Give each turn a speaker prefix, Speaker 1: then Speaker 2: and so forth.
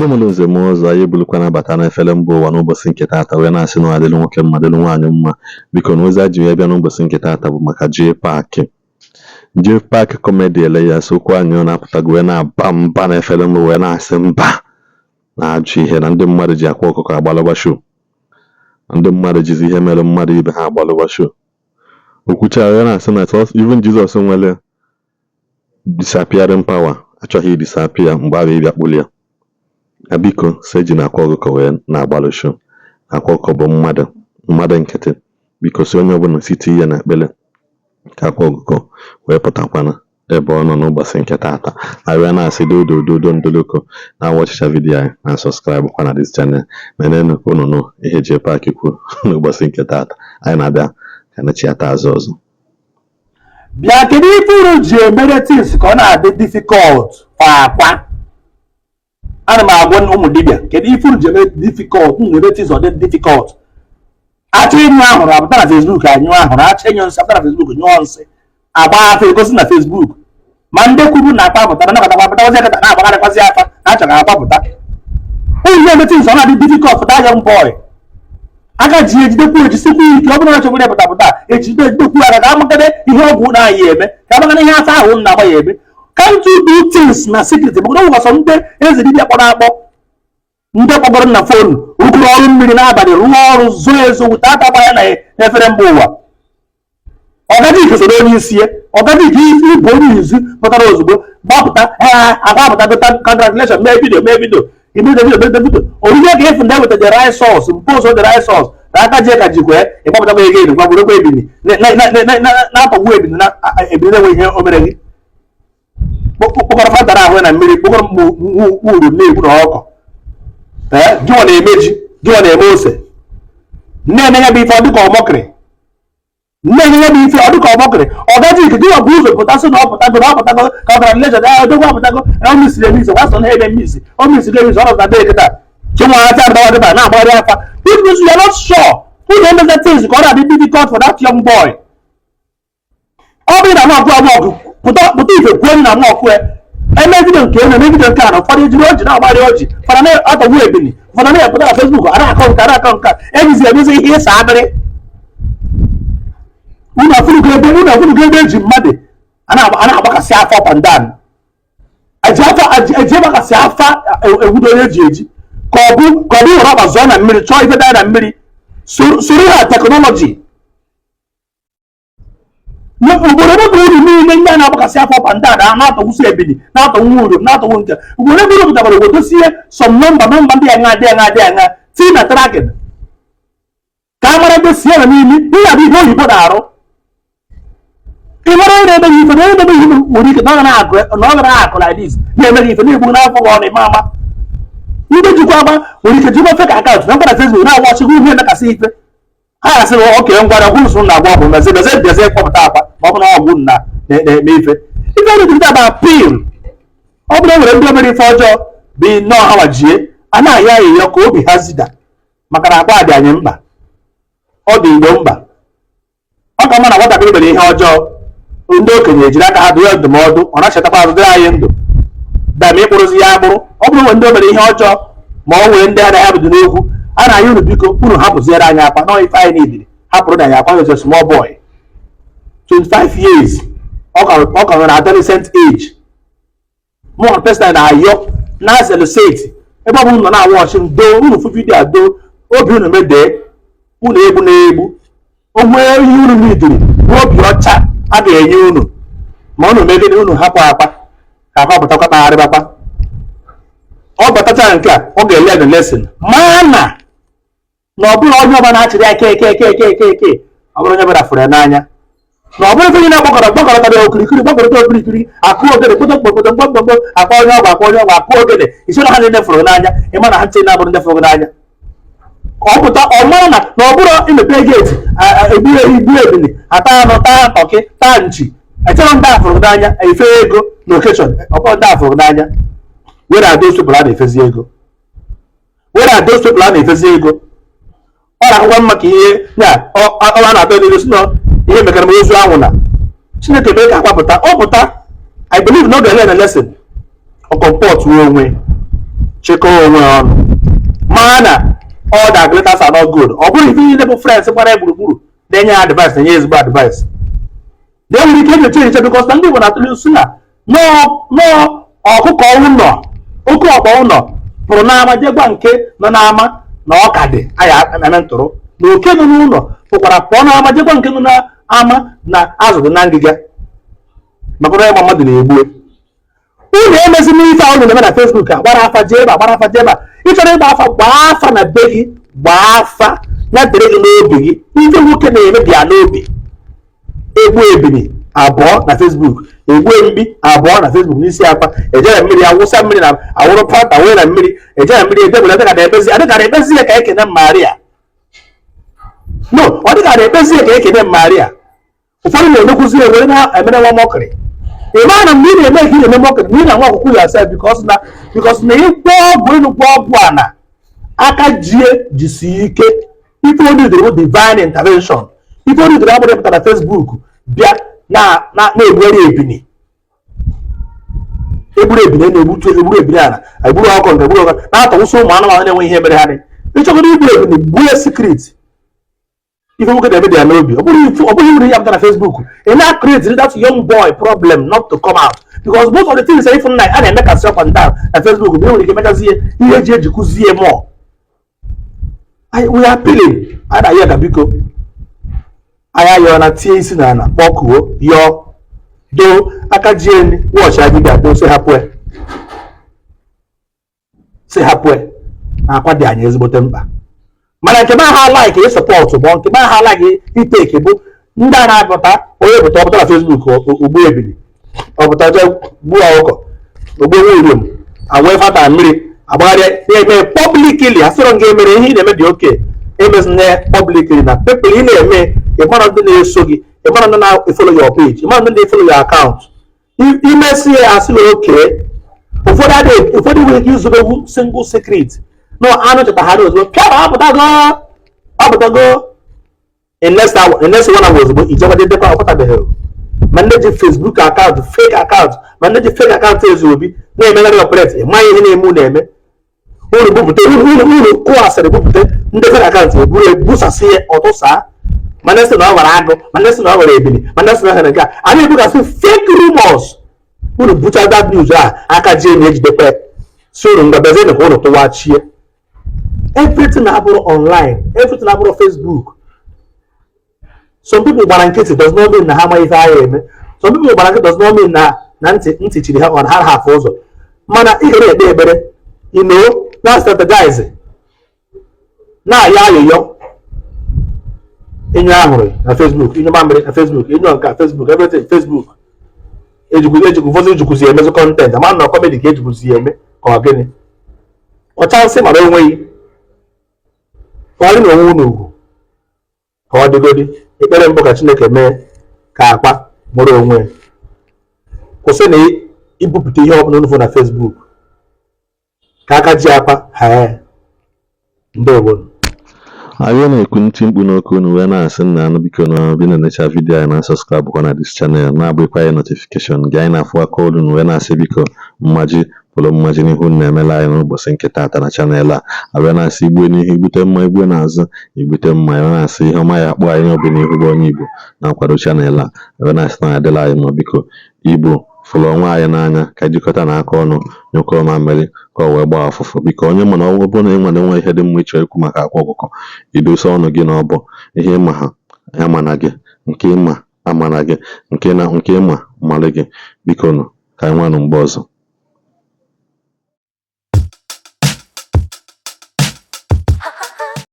Speaker 1: Igbo mụrụ nze mụọ ọzọ, anyị ebulukwa nabata n'efere mba ụwa n'ụbọchị nke taata, wee na-asị na ọ adịlụ nwoke mma, dịlụ nwaanyị mma. Biko, na ozi a ji wee bịa n'ụbọchị nke taata bụ maka JPAC. JPAC Comedy Elias okwu anyị, ọ na-apụtago wee na-aba mba n'efere mba, wee na-asị mba na-ajụ ihe na ndị mmadụ ji akwa ọkụkọ agbalụgba show, na ndị mmadụ jizi ihe mere mmadụ ibe ha agbalụgba show. Okwucha ya, na-asị na even Jizọs nwere disappearing power achọghị disappear mgbe ahụ ịbịa kpụrụ ya na. Biko, si eji na akwa ọkụkọ wee na-agbalụ show. Akwa ọkụkọ bụ mmadụ, mmadụ nkịtị. Biko, si onye ọbụla site ihe na ekpere ka akwa ọkụkọ wee pụtakwana ebe ọ nọ n'ụbọchị nke taata. Na wee na-asị dodododo ndoloko na watchịcha video anyị na subscribe kwa na this channel. Menenu ka unu nụ ihe JPAC kwuru n'ụbọchị nke taata. Anyị na-abịa ka nachiata azụ ọzọ.
Speaker 2: Bịa, kedu ife unu ji emere things ka ọ na-adị difficult for akwa? Ana m agwa ụmụ dibịa, kedu ife unu ji eme difficult, unu eme things ọ dị difficult? Achọ ịnyụ ahụrụ, apụta na Facebook anyụ ahụrụ. Achọ ịnyụ nsị, apụta na Facebook nyụọ nsị, agba afa, egosi na Facebook. Ma ndị kwuru na akpa pụtara nabatakwa, pụtawazi akata na-agbagharịkwazị afa na achọ ka akpa pụta. Unu na-eme things ọ na-adị difficult for that young boy. Aka ji ejidekwu, ejisikwu ike. Ọ bụrụ na chọbụrụ ya pụta pụta, ejide ejidekwu aka ka amakade ihe ọgwụ na-anyị eme, ka amakade ihe asa ahụ na-agba ya eme. Can't you do things na secret? Maka na ọsọ ndị eze dibịa kpọrọ akpọ, ndị kpọgoro na phone, rụkọrọ ọrụ mmiri n'abalị, rụọ ọrụ zoo ezo wute aka gba ya na n'efere mba ụwa. Ọgadik soro onye isi ya. Ọgadik, ịbụ onye izu pụtara ozugbo gbapụta ha akwa apụtago. Congratulation, mee video, mee video, imede video, mede video orire ka ịfụ ndị eweta the right source mpụ ụzọ, the right source na aka ji ka jikwa ịgbapụtakwa ego elu gwagburekwa ebini na-atọgbu ebini na ebini na-enwe ihe o mere gị. Kpọkọrọ fantara ahụ na mmiri, kpọkọrọ uru na-egbu na ọkọ. Ee, gịnwa na-eme ji, gịnwa na-eme ose, na-eme ya bụ ife ọ dịka ọmọkịrị, na-enye ya bụ ife ọ dịka ọmọkịrị. Ọgaji ike gịnwa bụ ụzọ pụta sị na ọ pụtago, na ọ pụtago. Congratulation, ee, odogwu apụtago, na o misiri emisi gwasọ na ebe mmisi o misiri emisi. Ọ nọta bee kịta chinwa aka adawa kịta na-agbagharị afa. If you are not sure who na-emeza things ka ọ na-adị difficult for that young boy, ọ bụrụ na nọkụ ọmọkụ pụta pụta ife kwuo na nọkụ eme video nke eme video nke a na ụfọdụ ejiri oji na-agbari oji, ụfọdụ na-atọgbu ebili, ụfọdụ na-epụta na Facebook a na-akọ nke a, na-akọ nke a, ejizi emezi ihe ịsa abịrị. Unu afụnugo ebe, unu afụnugo ebe eji mmadụ a na-agbakasị afọ up and down, eji afa eji agbakasị afa egwudo onye eji eji ka ọ bụ were ọkpa zụọ na mmiri, chọọ ife daa na mmiri, soro ha technology ugboro ebe uru niile. Ndị a na-agbakasị afọ up and down na-atọgbusi ebili, na-atọgbu uru, na-atọgbu nke ugboro ebe uru pụtabara wedosie some nọmba ndị aṅa dị aṅa dị aṅa tii na tracking ka a mara ebe sie na n'imi. Ihe a bụ ihe oyibo na-arụ. Ị mara onye na-eme gị ife na onye na-eme gị ife nwere ike na ọ ga na-akụ, na ọ ga na-akụ like this, na-eme gị ife, na-egbu n'afọ gị. Ọ na-eme ama ndị jikwa agba nwere ike jikwa fake account na mkpa na Facebook na-agwa ọchịkwa ihe emekasị ife. Ha gasị na oke ngwa na kwụsụ na agwa ọgwụ mezi mezi bịazie kpọpụta akwa, ma ọ bụ na ọgwụ na na-eme ife ife dị bụ appeal. Ọ bụrụ nwere ndị omere ife ọjọọ bụ nnọọ ha wajie a na-ayọ ayịyọ ka obi ha zida, maka na akwa dị anyị mkpa, ọ dị Igbo mkpa. Ọ ka mma na nwatakịrị mere ihe ọjọọ, ndị okenye ejiri aka ha dụọ ya ndụmọdụ, ọ na-achetakwa azụ dịrị anyị ndụ dama ịkpụrụzi ya agbụrụ. Ọ bụrụ nwere ndị o mere ihe ọjọọ, ma ọ nwere ndị anaghị abụdị n'okwu a na-ayọ unu, biko, unu hapụziere anyị akwa nọọ ife anyị n'idiri hapụrụ na anyị akwa. Is a small boy, 25 years, ọ ka nwere adolescent age. Mụ personal na-ayọ na solicit ebe ọ bụla nọ na-awụ ọchị m doo unu fụ video a, doo obi unu medee unu egbu na-egbu onwe ihe unu nidiri n'obi ọcha a ga-enye unu, ma unu megide unu hapụ akpa ka akpa pụtakwa kpagharịbakwa. Ọ batacha nke a, ọ ga-ele the lesson maa na na ọ bụrụ onye ọbụla na-achịrị ya ke ke ke ke ke ke, ọ bụrụ onye ọbụla fụrụ ya n'anya, na ọ bụrụ ife niile gbakọrọ gbakọrọtara okirikiri, gbakọrọta okirikiri, akụ ogene kpoto kpokpoto mkpọmkpọmkpọ, akpa onye ọgwụ, akpa onye ọgwụ, akụ ogene isi na ha niile fụrụ n'anya. Ịma na ha ntị na-abụrụ ndị fụrụ n'anya. Ọ pụta, ọ mara na na ọ bụrụ imepe gate, egbu ehi, gbuo ebili, ata anụ, taa turkey, taa nchi, echere ndị a fụrụ n'anya, efe ego na occasion. Ọ bụrụ ndị a fụrụ n'anya were ada people a na-efezi ego, were ada people a na-efezi ego. Ọ na-akwụkwọ mma ka ihe ya ọ na-atọ n'ilu si na ihe mekara m ozu anwụ na Chineke mee ka akwapụta ọ pụta. I believe na ọ ga-ele na lesson, ọ comport onwe. Chịkọọ onwe ya ọnụ, maa na all that glitters are not gold. Ọ bụrụ ife niile bụ friends gbara ya gburugburu na-enye ya advice, na-enye ezigbo advice, na enwere ike enyocha enyocha, because na ndị Igbo na-atụle si na nọọ ọkụkọ ụlọ, oke ọkpa ụlọ pụrụ n'ama jee gwa nke nọ n'ama na ọka dị aya eme ntụrụ, na oke nọ n'ụlọ pụkwara pụọ n'ama jee gwa nke nọ n'ama na azụ dị na ngịga, maka na ịgba mmadụ na-egbu. Unu emezina ife a unu na-eme na Facebook, agbara afa jee ebe, agbara afa jee ebe a. Ị chọrọ ịgba afa, gbaa afa na be gị, gbaa afa ya dịrị gị n'obi gị. Ife nwoke na-eme bịa n'obi. Egbu ebini abụọ na Facebook, egbu mbi abụọ na Facebook n'isi akwa, ejere mmiri awụsa mmiri na awụrụ Fanta wee na mmiri ejere mmiri edebere. Adịka na-ekpezi, adịka na-ekpezi ya ka ekene Maria. No, ọ dịka na-ekpezi ya ka ekene Maria. Ụfọdụ na-emekwuzi ya were na-emere nwa mockery. Ị maa na mgbe ị na-eme ka ị na-eme mockery na ị na-nwa ọkụkụ yourself, because na ịgwọ ọgwụ elu, gwọ ọgwụ a na aka jie jisie ike. Ife onye dere bụ divine intervention. Ife onye dere abụrụ pụtara na Facebook bịa na na-egbuere ebini, egburu ebini na-egbutu, egburu ebini ala, egburu ọkụ nke egburu ọkụ, na-atọwụsị ụmụ anụmanụ na-enwe ihe mere ha dị. Ịchọgoro igbu ebini, gbuo secret. Ife nwoke na-eme dị ya n'obi. Ọ bụghị uru ya pụtara na Facebook ị na-create that young boy problem not to come out, because most of the things ife nna a na-emekasị up and down na Facebook bụ enwere ike mechazi ihe eji ejikuzie more. We are appealing, a na-ayọ ka biko, anyị ayọọ na tie isi n'ala, kpọkuo, yọọ doo aka ji wọchị dibịa doo, sị hapụ ya, sị hapụ ya na akwa dị anyị ezigbote mkpa. Mana nke m ha like ị support bụ nke m ha like iteke bụ ndị a na-apụta, onye pụta, ọpụta na Facebook ugbu ebili, ọpụta jee gbuo ọkụkọ, ogbuo nwa awee Fanta mmiri, agbagharịa na-eme publicly. Asịrọ gị emere ihe ị na-eme dị oke, emezina ya publicly na people. Ị na-eme, ịmara ndị na-eso gị, ịmara ndị na-efollow your page, ịmara ndị na-efollow your account. Imesi ya asị na oke ụfọdụ adịghị, ụfọdụ nwere ike izobegwu single secret no anụ cheta ha ozugbo pịa ọpụtago, ọpụtago in next hour, in next one hour ozugbo ijekwa dekwa ọpụtabeghị. Ma ndị ji Facebook account, fake account, ma ndị ji fake account Ezeobi na-emegharị operate, ịmaghị ihe na-eme unu eme, unu bupụta, unu kụọ asịrị, bupụta ndị fake account eburu ebusasị ya ọtụsaa. Ma ndị sị na ọ gwara agụ, ma ndị sị na ọ gwara ebili, ma ndị sị na ọ gwara nke a, a na-ebugasị fake rumors. Unu bucha that news a, aka ji enyi ejidekwa si unu ngabezie ka unu tụwachie. Everything abụrụ online, everything abụrụ Facebook. Some people gbara nkịtị does not mean na ha amaghị ife agha eme. Some people gbara nkịtị does not mean na ntị chiri ha ọ na ha hafụ ụzọ. Mana ị ga na-ekpe ekpere, you know, na strategize, na-ayọ ayịyọ. Enyo ahụrụ na Facebook, enyo mamịrị na Facebook, enyo nka Facebook, everything Facebook. Ejikwu ejikwu ụfọdụ ejikwuzi emezi content ama na comedy ka ejikwuzi ya eme ka ọ gịnị ọcha nsị mara onweghị kwari na onwe unu ugwu ka ọ dịgodi. Ekpere mbụ ka Chineke mee ka akpa mụrụ onwe ya. Kwụsị na ibupụta ihe ọbụla unu fụ na Facebook ka aka ji akpa ha. Ndewo.
Speaker 1: Anyị na-ekwu ntị mkpu n'oke unu wee na-asị nna anụ, biko na obi na-enecha video anyị na subscribe kwa na this channel, na-agbịkwa anyị notification gị. Anyị na-afụ aka olu unu wee na-asị biko, mmaji pụrụ mmaji n'ihu unu na-emela anyị n'ụbọchị nke taata na channel a. Abịa na-asị igbue n'ihu igbute mma, igbue n'azụ igbute mma. Ya na-asị ihe ọma ya akpọ anyị n'obi n'ihu bụ onye Igbo na-akwado channel a. Abịa na-asị na ya adịla anyị mma. Biko, Igbo fụrụ onwe anyị n'anya, ka jikọta na aka ọnụ nyụkọọ mamịrị ka ọ wee gbaa ọfụfụ. Biko, onye mana ọ bụrụ na ị nwere nwe ihe dị mma ịchọ ikwu maka akwa ọkụkọ, idosa ọnụ gị n'ọbọ. Ihe ịma ha amana gị, nke ịma amana gị, nke na nke ịma mmalị gị. Biko nụ, ka anyị nwanụ mgbe ọzọ.